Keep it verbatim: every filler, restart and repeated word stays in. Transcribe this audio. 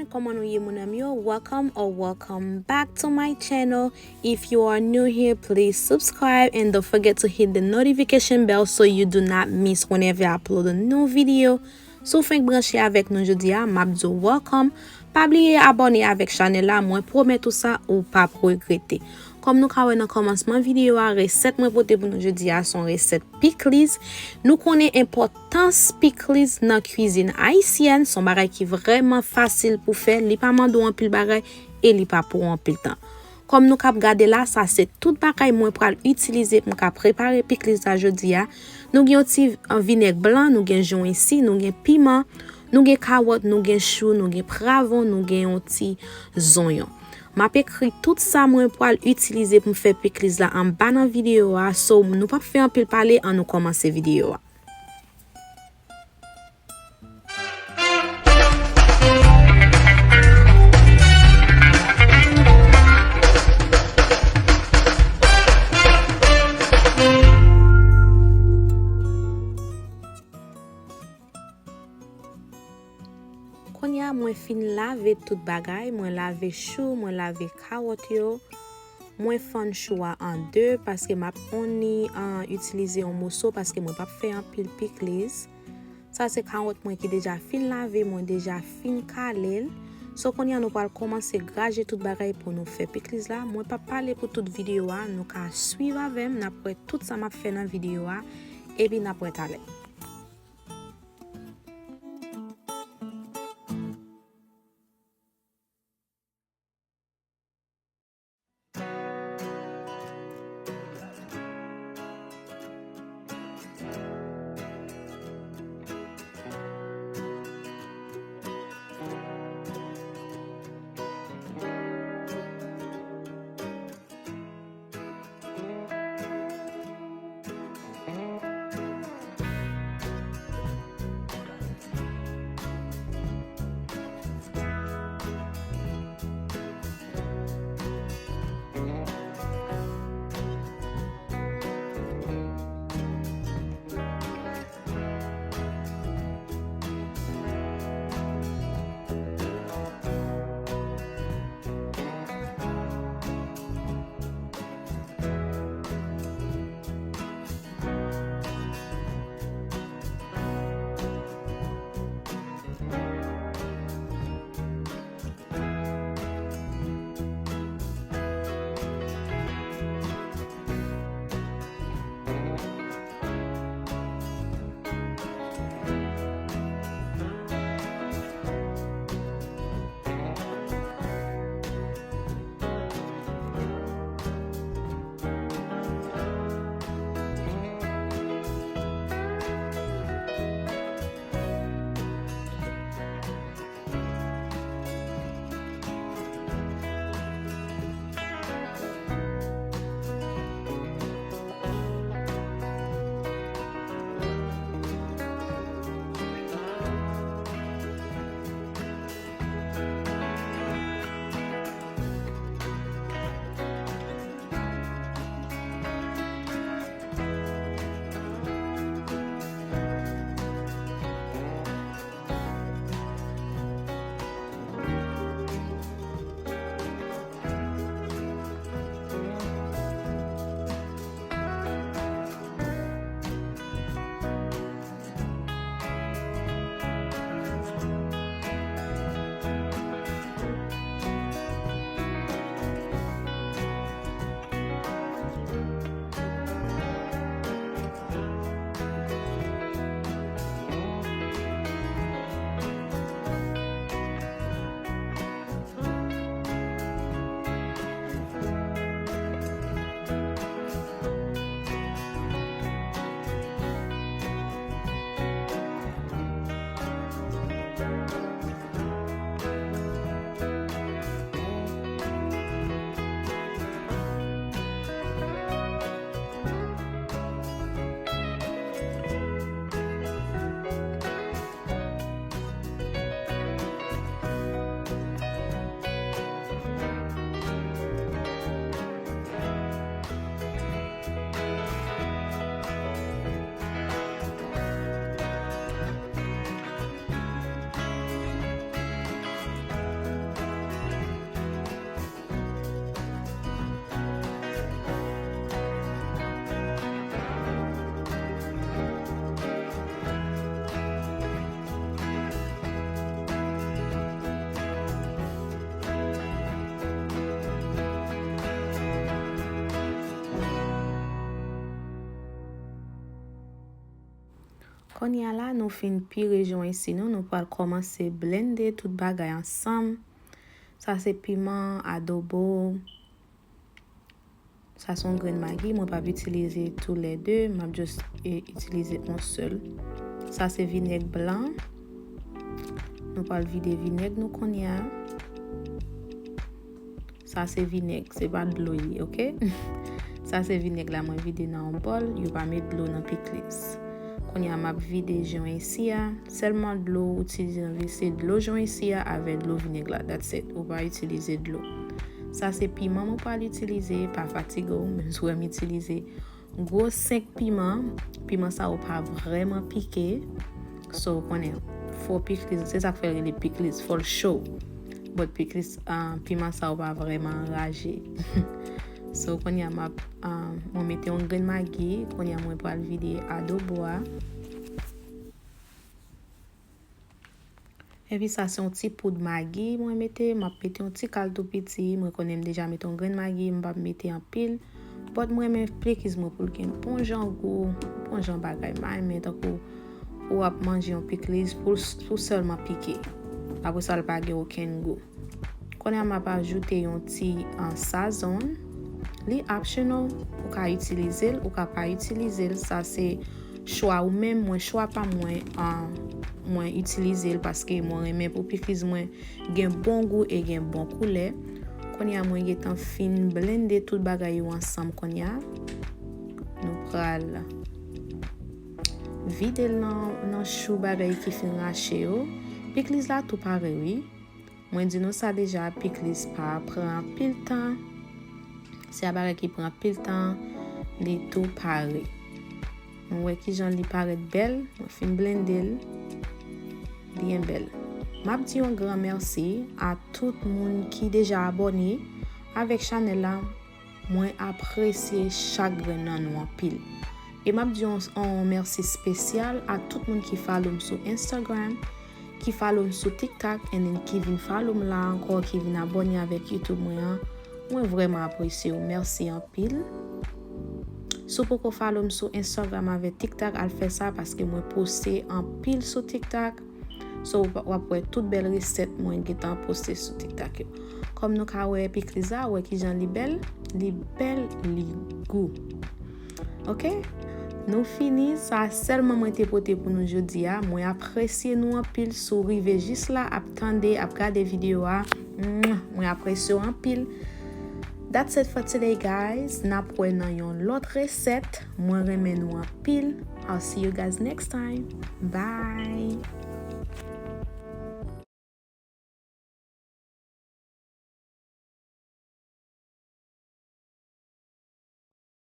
Kòman nou ye, mon ami yo? Welcome or welcome back to my channel. If you are new here, please subscribe and don't forget to hit the notification bell so you do not miss whenever I upload a new video. Si w fenk branche avèk nou jodi a, m ap di w welcome. Pa bliye abòne avèk chanèl la, mwen pwomèt ou sa, ou p ap regrete. Kòm nou ka wè nan kòmansman videyo a, resèt mwen pote pou nou jodi a se yon resèt pikliz. Nou konnen enpòtans pikliz nan kwizin ayisyèn, se yon bagay ki vrèman fasil pou fè, li pa mande w anpil bagay e li pa pran w anpil tan. Kòm nou k ap gade la, sa se tout bagay mwen pral itilize pou m ka prepare pikliz la jodi a. Nou gen yon ti, uh, vinèg blan, nou gen jonsi, nou gen piman, nou gen kawòt, nou gen chou, nou gen pwavwon, nou gen yon ti zonyon. M ap ekri tout sa mwen pral itilize pou m fè pikliz la anba nan videyo a, so nou p ap fè anpil pale, ann nou kòmanse videyo a. Kounye a, mwen fin lave tout bagay. Mwen lave chou, mwen lave kawòt yo. Mwen fann chou a an de paske m ap only, uh, itilize yon moso paske mwen p ap fè anpil pikliz. Sa se kawòt mwen ki deja fin lave, mwen deja fin kale l. So, kounye a nou pral kòmanse graje tout bagay pou nou fè pikliz la. Mwen p ap pale pou tout videyo a, nou ka swiv avè m, n ap wè tout sa m ap fè nan videyo a, epi n ap wè talè. Kounye a la, nou fin pire jwensi nou, nou pral kòmanse blende tout bagay ansanm. Sa se piman, adobo. Sa se yon grenn magi, mwen p ap itilize toulède, m ap just e, itilize yon sèl. Sa se vinèg blan. Nou pral vide vinèg nou kounye a. Sa se vinèg, se pa dlo ye, oke? Sa se vinèg la mwen vide nan yon bòl, yo pa met dlo nan pikliz. Kounye a m ap vide jwensi a, sèlman dlo ou itilize nan vi se dlo jwensi a avè dlo vinèg la, that's it, ou pa itilize dlo. Sa se piman mwen pral itilize, pa fatige w, menm si w wè m itilize gwo senk piman, piman sa yo pa vrèman pike. So, ou konnen, fò pikliz, se sa k fè l rele pikliz, fò l cho. But pikliz, ah, piman sa yo pa vrèman anraje. So, kounye a m ap, ah, mwen mete yon grenn magi, kounye a mwen pral vide adobo a. Epi sa se yon ti poud magi mwen mete, m ap mete yon ti kal tou piti, mwen konnen m deja mete yon grenn magi, m p ap mete anpil. But mwen renmen pikliz mwen pou l gen bon jan gou, bon jan bagay, m pa renmen tankou pou w ap manje yon pikliz pou, pou sèlman pike. Apre sa, l pa gen okenn gou. Kounye a m ap ajoute yon ti, ah, sazon. Li optional, ou ka itilize l, ou ka pa itilize l, sa se chwa ou menm. Mwen, chwa pa mwen, ah, mwen itilize l paske mwen renmen pou pikliz mwen gen bon gou e gen bon koulè. Kounye a mwen gentan fin blende tout bagay yo ansanm kounye a. Nou pral vide l nan, nan chou bagay ki fin rache yo. Pikliz la tou pare wi. Mwen di nou sa deja, pikliz pa pran anpil tan. Se yon bagay ki pran anpil tan, li tou pare. Nou wè kijan li parèt bèl, mwen fin blende l byen bèl. M ap di yon gran mèsi a tout moun ki deja abòne avèk chanèl la. Mwen apresye chak grenn nan nou anpil. E m ap di yon, yon mèsi espesyal a tout moun ki follow m sou Instagram, ki follow m sou TikTok, and then ki vin follow m la ankò, ki vin abòne avèk YouTube mwen an. Mwen vrèman apresye w. Mèsi anpil. Si w poko follow m sou Instagram avèk TikTok, al fè sa paske mwen poste anpil sou TikTok. So, w ap wè tout bèl resèt mwen gentan poste sou TikTok yo. Kòm nou ka wè pikliz la, wè kijan li bèl, li bèl, li gou. Oke? Nou fini, sa sèlman mwen te pote pou nou jodi a. Mwen apresye nou anpil si w rive jis la, ap tande, ap gade videyo a. Mwen apresye w anpil. That's it for today, guys. N ap wè nan yon lòt resèt. Mwen renmen nou anpil. I'll see you guys next time. Bye.